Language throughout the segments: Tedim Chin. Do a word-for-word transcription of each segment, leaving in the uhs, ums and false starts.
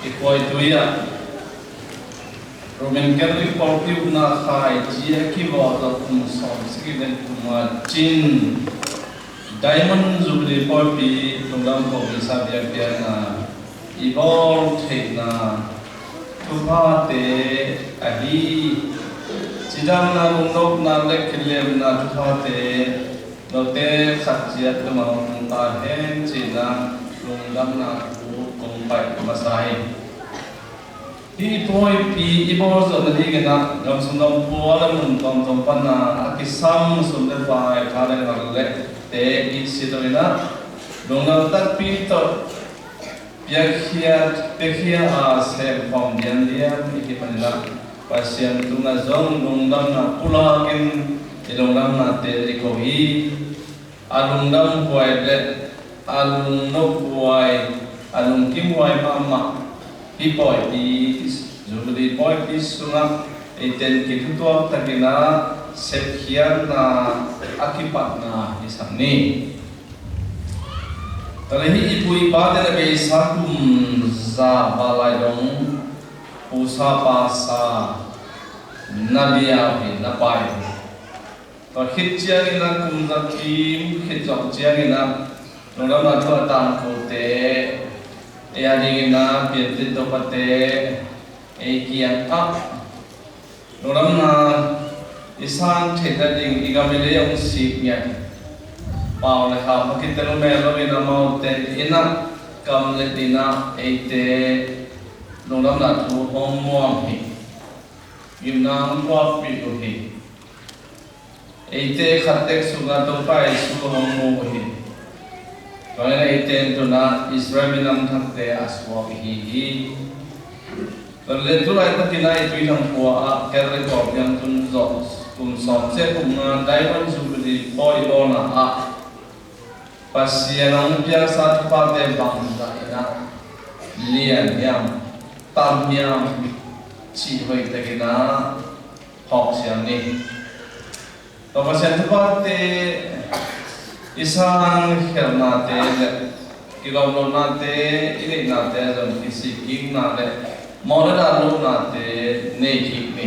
I khuaitui ah Roman Catholic pawlpi ukna khaici a kivaw zawh kum sawmsagih le kum a cin Diamond Jubilee pawipi lungdam kohna biakpiakna i bawl theihna thuphate ahi. Cidamna, lungnopna le kilemna thuphate note khat ciat tungah hong ta hen cihna lungdamna thu kong paih masa hi. Hih pawipi i bawl zawh nadingin ah gam sung gam pua le mun tuamtuam pan a kisam sum le pai, tha le ngal le te i si lo in ah lungdam takpi tawh piakhia, piakhia a sem khawm lianlian i hih manin ah Pasian tungah zong lungdamna pulakin i lungdamnate i ko hi. A lungdam huai le a lungnop huai, a lungkim huai mahmah hih pawipi, Jubilee pawipi sungah eiten kithutuak takin ah sepkhiatna a kipatna hi sak ni. Tua leh hih i pu i pate na beisa kum za val lai dong pusa pasa na bia uh hi, na pai uh hi. Tua khit ciangin ah kum za kim khit zawh ciangin ah lungdamna thu a tangkote ei a dingin ah Piantin Topate ei kiangah lungdamna i san theih nading, i gam i lei hong sik ngiat, pau le hau a kitel mel lo in amaute in ah kam le din ah eite lungdamna thu hong muang hi. Gimna hong puakpih uh hi. Eite khat tek sungah Topa Jesu hong mu uh hi. Tua in ah eite in tu-in ah Israel minam thakte a suak ihi hi. Tua leh tu laitakin ah i Tuithang khua ah Catholic pawlpi ah tun zawh kum sawmsagih kum nga Diamond Jubilee pawi i bawlna ah Pasian hong piaksa thuphate bangzah in ah lian hiam, tam hiam cih hoih takin ah phawk siam ni. Tua Pasian thuphate i san khialhnate le kilawmlohnate, i neihnate zong kisik kikna le mawhna dan lohnate nei kik ni.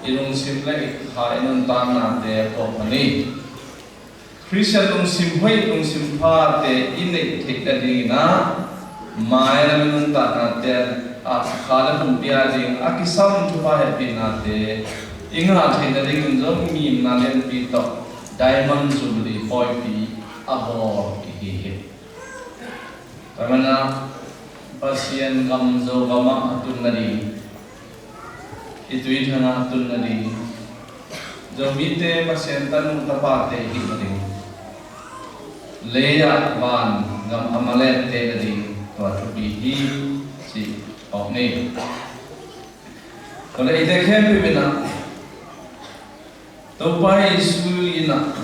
I lungsim le i kha, i nuntaknate phawk pha ni. Khristian lungsim hoih, lungsim phate i neih theih nadingin ah mailam i nuntaknate ah kha le pumpi a ding a kisam thupha hehpihnate i ngah theih nadingin zong ngimna lianpi tawh Diamond Jubilee pawipi a bawl ihi hi. Tua manin ah Pasian gam Zogam ah a tun nading, i Tuithang ah a tun nading, Zomite Pasian tanu tapate i hih nading, lei ah van gam a malette nading tua thupi hi cih phawk ni. Tua leh eite khempeuh in ah Topa Jesu in ah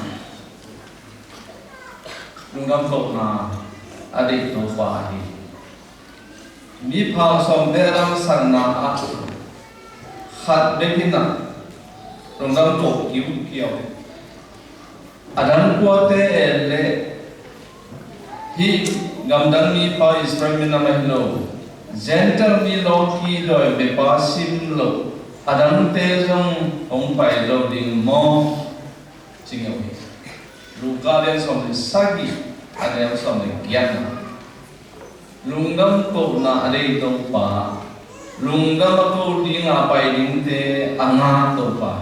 lungdam kohna a deih Topa hi. Miphak sawmte a damsakna ah khat bek in ah lungdam koh kiukiau. A dang kuate en leh hih gamdang mipa Israel minam ahi lo, Gentile mi lawki dawi bepa sim lo a dangte zong hong pai lo ding maw? Ci ngeu hi. Luka lian sawm le sagih, a neu sawm le giatna. Lungdam kohna a deih Topa, lungdam a ko ding a pai dingte a ngak Topa.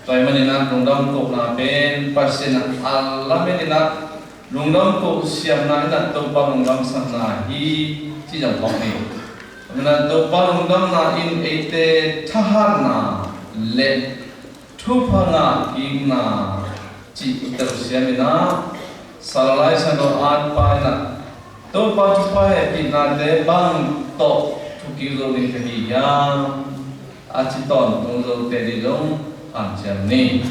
Tua ahih manin ah lungdam kohna pen Pasian a lamen in ah lungdam koh siamna in ah Topa lungdamsakna hi ci zong phawk ni. Tua manin ah Topa lungdamna in eite thahatna le thupha ngah kikna cih i telsiam in ah, Salai Sano An pa in ah Topa thupha hehpihnate bang tawh thukik zo ding ka hi hiam, a ci tawntung zote ding zong hanciam ni.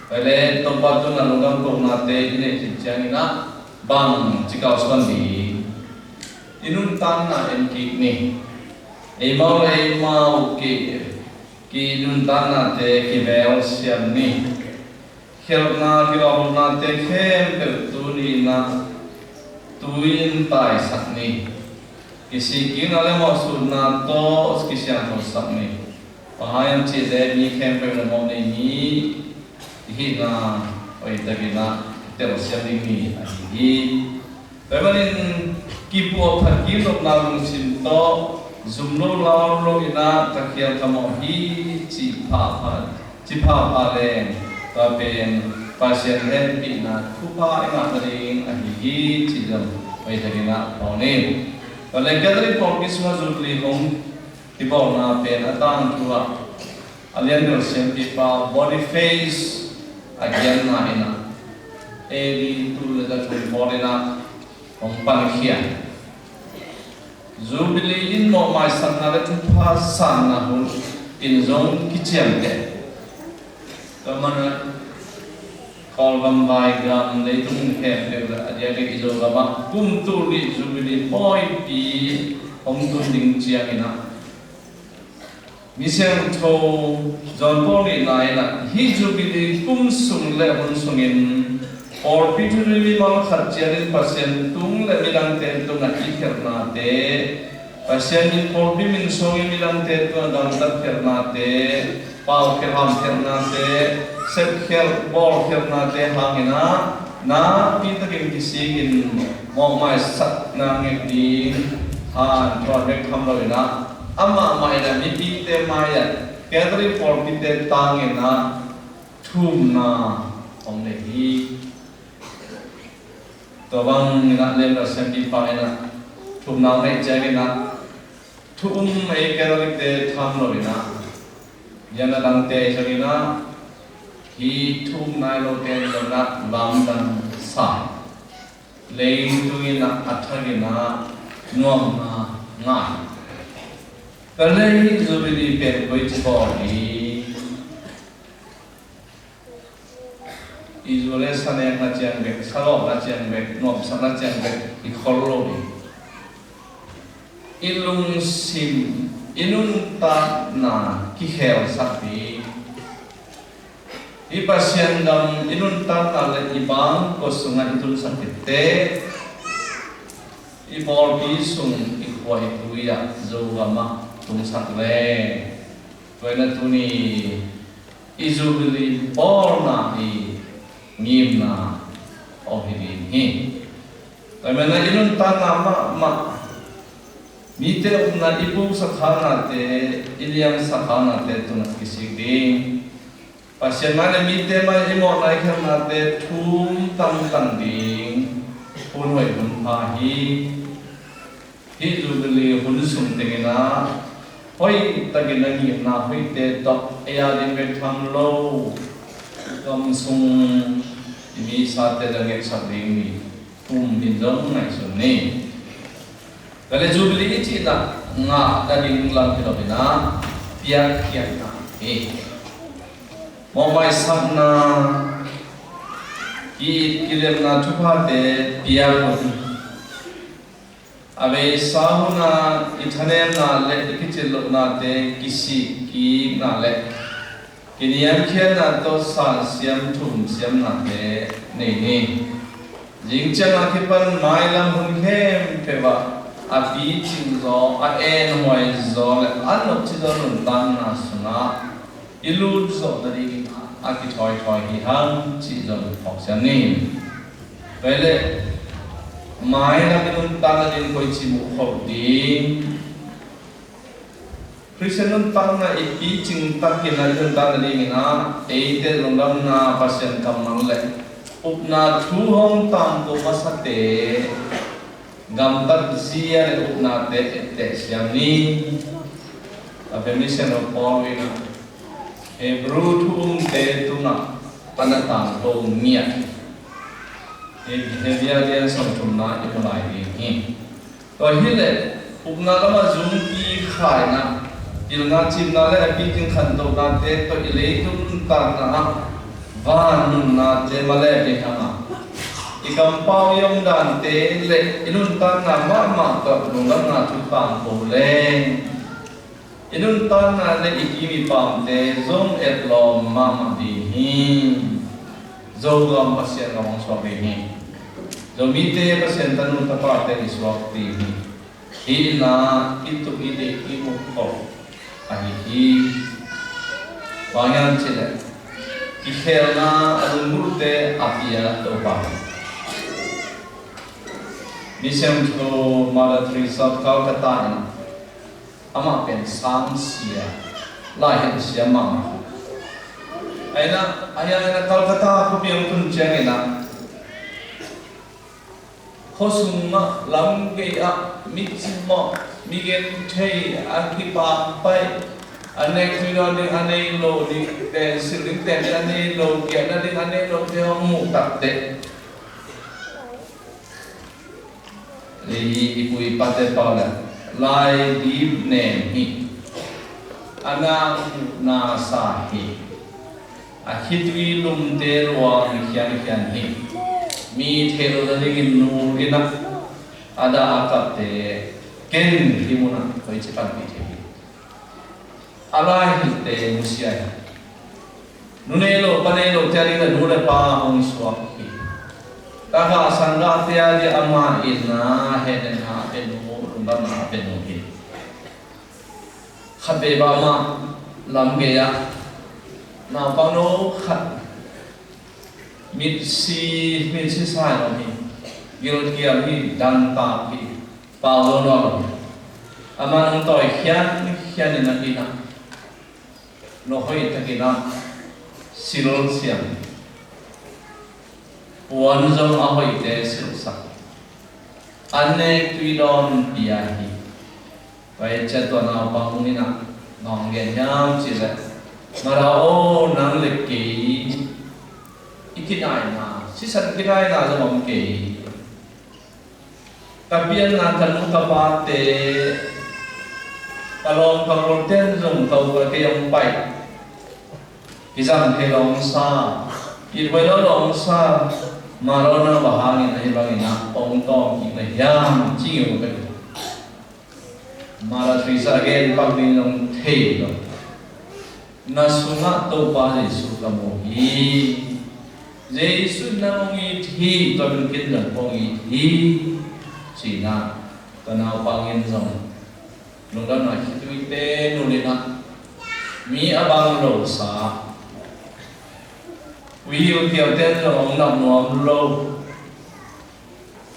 Tua leh Topa tungah lungdam kohnate i neih khit ciangin ah bang ci kalsuan ding, i nuntakna en kik ni. Eimau le eimau ki, ki nuntaknate kibelsiam ni. Khialhna kilawmnate khempeuh tuni in ah tui in taisak ni. Kisikkikna le mawhsutna tawh kisiangthosak ni. Bang hang hiam cih leh mi khempeuh in a mawh nei mi i hihna hoihtakin ah telsiam ding mi ahi hi. Tua ahih manin kipuahphat kimlopna lungsim tawh zum lo lau lo in ah ka khial ka mawh hi cih phahphah, cih phahphah leng tua pen Pasian hehpihna thupha i ngah nading ahi hi cih zong hoihtakin ah phawk ni. Tua leh Catholic pawlpi sungah Jubilee hong kibawlna pen a tangthu ah a lianbel siampipa Boniface a giatna in ah A D tul le za thum pawl in ah hong pankhia. Jubilee in mawhmaisakna le thupha sanna hun in zong kiciamteh. Tua manin ah Kawlgam, Vaigam, leitung khempeuh le a diakdiak i Zogam ah kum tul nih Jubilee pawipi hong tun ding ciangin ah, mi siangtho John Paul nihna in ah hih Jubilee kum sung le hun sungin pawlpi thu nui mimal khat ciatin Pasian tung le midangte tungah it khialhnate, Pasian min, pawlpi min sungin midangte tungah gamtat khialhnate, pau khial, ham khialhnate, sep khial, bawl khialhnate hangin ah nakpi takin kisikin mawhmaisakna ngek ding hanthawn bek tham lo in ah, amah mah in ah mipite mai-ah Catholic pawlpite tangin ah thumna hong nei hi. Tua bangin ah lianbel siampipa in ah thumna hong neih ciangin ah thu um ei Catholic-te tham lo in ah, lian a dangte zongin ah, hih thu um nai lote zongin ah lamdang sa, leitung in ah a thakin ah nuamna ngah. Tua leh hih Jubilee pen koici bawl hi. I zu le sa nekna ciang bek, sa lawhna ciang bek, nuamsakna ciang bek i khol lo hi. I lungsim, i nuntakna kikhelsak hi. I Pasian gam i nuntakna le i bangkua sungah i tunsak khit teh, i pawlpi sung, i khua i tui ah, Zogam ah tunsak leng, tua in ah tuni i Jubilee bawlna i ngimna om hi ding hi. Tua manin ah i nuntakna mahmah, mite upna i puksak khanate, i liangsak khanate tungah kisik ding. Pasian mai le mite mai i mawhna i khialhnate thum tangtang ding hun hoih hun pha hi. Hih Jubilee hun sung tengin ah hoihtakin a ngimna hoihte tawh ei a ding bek tham lo, gam sung i misate zong ngeksak ding mi thum in zong ngaihsun ni. Tua leh Jubilee i cihna ngah nading lam hi lo in ah piakkhiatna hi. Mawhmaisakna, ki-it kilemna thuphate piak uh hi. A beisa hun ah i thanemna le i kicin lohnate kisik kikna le kiniamkhiatna tawh sansiam thumsiamnate nei ni. Zing ciang a kipan mailam hun khempeuh ah a picing zaw, a enhuai zaw le a nopci zaw nuntakna sungah i lut zawh nadingin a kithawithawi hi hang cih zong phawk siam ni. Tua leh mailam i nuntakna ding koici muh khol ding. Khristian nuntakna i picing takin a i nuntakna dingin ah eite lungdamna, Pasian kammal le upna thu hong tangko masate gamtat zia le upnate etteh siam ni. A pen misiangtho Paul in ah Hebrew thu umte tungah a na tangko ngiat hi. Hebrew lian sawm thumna i mu lai ding hi. Tua hi leh upna lamah zungpi khaina, pilna cimna le a picing khantohnate tawh i leitung nuntakna ah van nunnate maleh ding hang a, i kampau i omdante le i nuntakna mahmah tawh lungdamna thu tangko leng i nuntakna le i kim i pamte zong etlawm mahmah ding hi. Zogam Pasian gam hong suak ding hi. Zomite Pasian tanu tapate i suak ding hi. Hi in i tuk i deih i muh khol ahi hi. Bang hang hiam cih leh kikhelna a lunggulhte a pia Topa hi. Misiangtho Mother Teresa of Calcutta in amah pen sangsia, laihem siam mahmah. Aina, aina Calcutta khuapi hong tun ciangin ah, khuasung ah, lam gei ah, mi cimawh, mi genthei, a kipakpai, a nek tui dawn ding a nei lo, ding ten, silh ding ten ding a nei lo, giahna ding a nei lo te hong muh takteh, i pu i pate pau le lai dip nem hi. A nakna sa hi. A khitui lumte luang khiankhian hi. Mi thel nadingin nul in ah, a dah a kapte ken hih munah koici panpih thei hi. A lai hilhte nusia hi. Nu nei lo, pa nei lo, tia ding le nu le pa hong suak hi. Taka sangga tia di amah in na, hehna a pia nu, lungdamna a pia nu hi. Khat vei bang mah lam gei ah naupang no khat mitsi, mitsi sa hi lo hi. Gilkial hi, dantak hi, pau lo nawn lo. Amah hong tawi khiankhian in ah, inn ah, nawh hoih takin ah silh siam. Puan zong a hoihte silhsak. An nek tui dawn pia hi. Tua hi ciang tua naupang in ah bang gen hiam cih leh, Mara aw, nang le kei i kinaina, sisan kinaina zong om kei. Ka pianna ka nu ka pate, ka lawm ka gual ten zong ka u ka kei hong pai. Kizang thei lo hong sa, it huai lo lo hong sa, Mara aw, nang bang hangin ahi bangin ah hong tawm kik na hiam, ci ngeu ka hi. Mara Teresa a gen pak ding zong thei lo. Na sungah Topa Jesu ka mu hi. Jesu in nang hong it hi, tua bel ken zong kong it hi, ci-in ah, tua naupang in zong lungdamna khituite nul in ah, mi a bang lo sa, uihiu tiaute in zong hong nam nuam lo.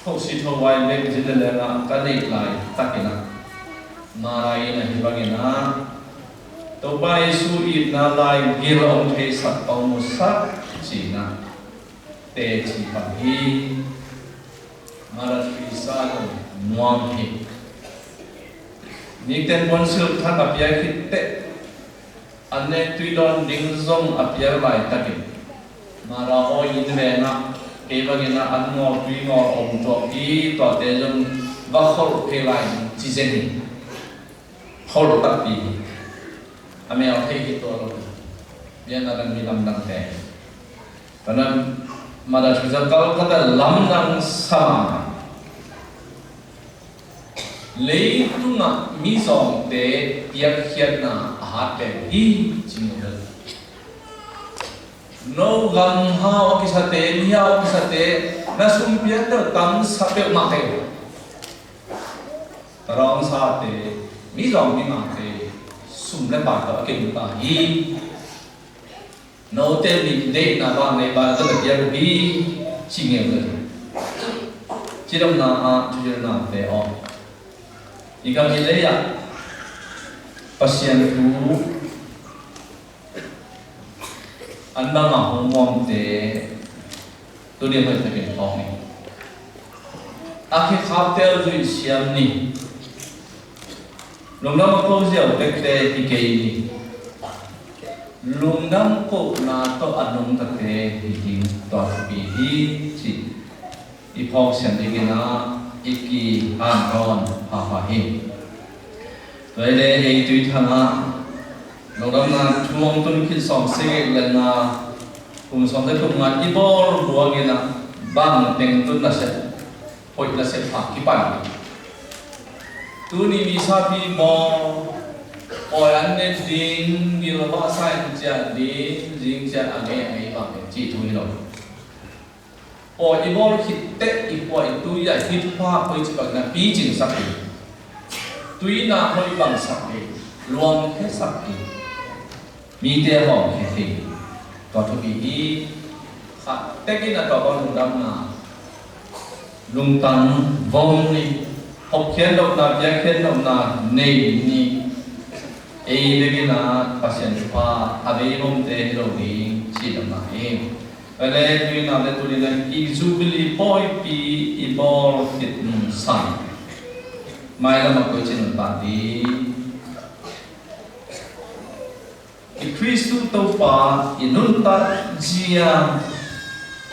Thok si thok vai bek zin le leng ah ka neih laitakin ah, Mara in ahi bangin ah, Topa Jesu itna lai gil a hong theisak, a hong musak ci-in ah teci pan hi. Mara Teresa zong nuam hi. Nikten puan silh thak a pia khit teh, an nek tui dawn ding zong a piak laitakin, Mara aw, inn veng ah, kei bangin ah an ngawl tui ngawl om tuak hi, tuate zong va kholh thei lai ding ci zen hi. Kholh takpi hi. A mel thei hi tuan lo. Biakna dang mi lamdangte hi. Tua ahih manin Mother Teresa Calcutta lamdang sa mahmah. Leitungah mizawngte piakkhiatna a hat pen hi, ci ngei lo. No gam hau a kisate, mi hau a kisate, na sum piakte uh tamsa peuhmah kei uh. Tarawngsate, mizawng mimangte sum le pai tawh a kei uh ta hi. Note min deihna bang nei bang zong a piak uh hi, ci ngeu lo. Cidamna ah, thuhilhna te aw, i gam i lei ah Pasian thu an bangah hong muangte tuni hoih takin phawk ni. A khekhapte uh zuih siam ni. Lungdam a ko ziau bekte hi kei ni. Lungdam kohna tawh a nungtate hi ding, tua thupi hi, ci i phawk siam dingin ah i kihanthawn pahpah hi. Tua hi leh ei Tuithang ah lungdamna thu hong tun khit sawmsagih le nga, kum sawmte thum nga i bawl buangin ah bang teng tun nasep, hoih nasep pha kipan hi. Tuni Missa pi bawl, pawi an ne ding, gilvahsa in ciah ding, zing ciah a ngei a ngei bang ding cih thu hi lo. Pawi i bawl khit teh i khua i tui ah hih thu pha koici bangin ah picingsak hi. Tuina hoih bangsak hi, luang khesak hi, mite hawm khe thei hi. Tua thupi hi. Khat tekin a tua bang lungdamna, lungtang vong ni, hopkhiat lohna, biakhiat lohna nei ni. Ei bekin a Pasian thupha a bei vomte hi lo ding ci lamna hi. Vele tuina le tulina i Jubilee pawipi i bawl khit nung san mailam a koici nuntak ding. I Khristu Topa i nuntak zia,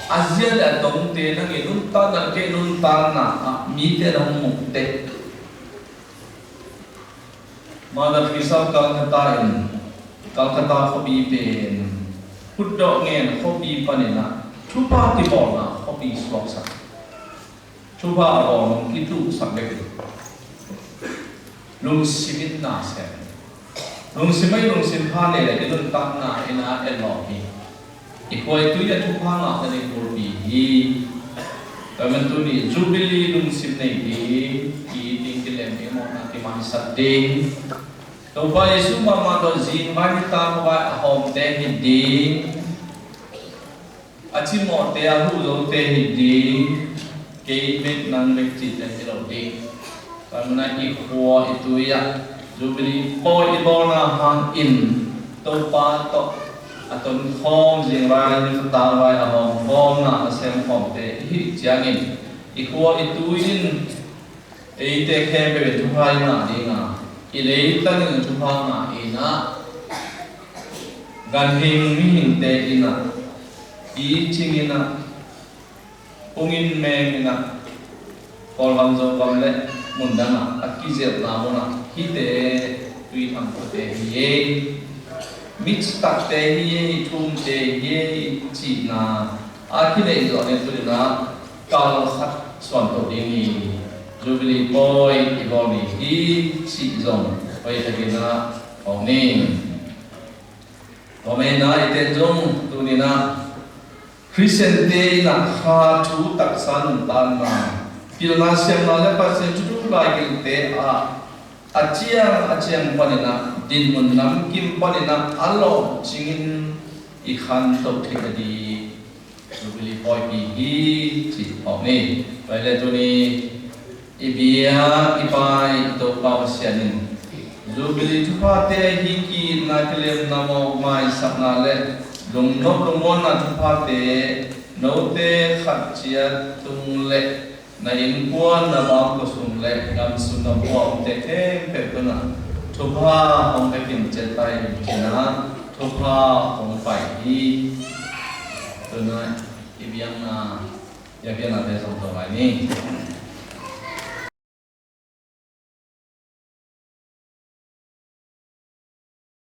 a zia le a tongte nang i nuntakna le kei nuntakna ah mite na hong mukte. Mother Teresa of Calcutta in, Calcutta khuapi pen khutdawh ngen khuapi panin ah thupha kibawlna khuapi suaksak. Thupha a bawl nung kituhsak bek. Lungsim in na sem. Lungsim ei lungsim pha nei le i nuntakna in a etlawm hi. I khua i tui a thupha ngahna ding bulpi hi. Tua man tuni Jubilee lungsim nei ding, i ding kilem ding, mawhna kimaisak ding. Topa Jesu mahmah tawh zingvai nitak vai a hawmte hi ding. A cimawhte a huhzote hi ding. Kei bek nang bek cihte hi lo ding. Tua man a i khua i tui ah Jubilee pawi i bawlna hangin Topa tawh a tonkhawm zingvai nitak vai a hawmkhawmna a semkhawmte i hih ciangin i khua i tui in eite khempeuh in thupha i ngah ding a, i leitang in thupha ngah in ah ganhing mihingte in ah picing in ah, pungin meng in ah, Kawlgam Zogam le mundang ah a kizelhna mun ah hihte tuithang khate hi ei, mi citakte hi ei, thumte hi ei cihna a kineih zawh in tu in ah kal khat suan to ding hi. Jubilee pawi i bawl ni hi cih zong hoih takin ah om ni. Tua mah in ah eite zong tuni in ah Khristiante in ah kha thu taksa nuntakna, pilna siamna le Pasian thuthu laigilte ah a ciang a ciang panin ah dinmun namkim panin ah a lawhcing in i khanto theih a ding Jubilee pawipi hi cih phawk ni. Tua hi leh tuni i biak i pai i Topa Pasian in Jubilee thuphate hi, ki-itna, kilemna, mawkmaisakna le lungnop lungmuanna thuphate note khat ciat tung le na innkuan, na bangkua sung le gam sung gam pua omte khempeuh tungah thupha hong pia kim ciat ta in, ci-in ah thupha hong pai hi. Tuni i biakna, biakpiaknate zong to lai ni.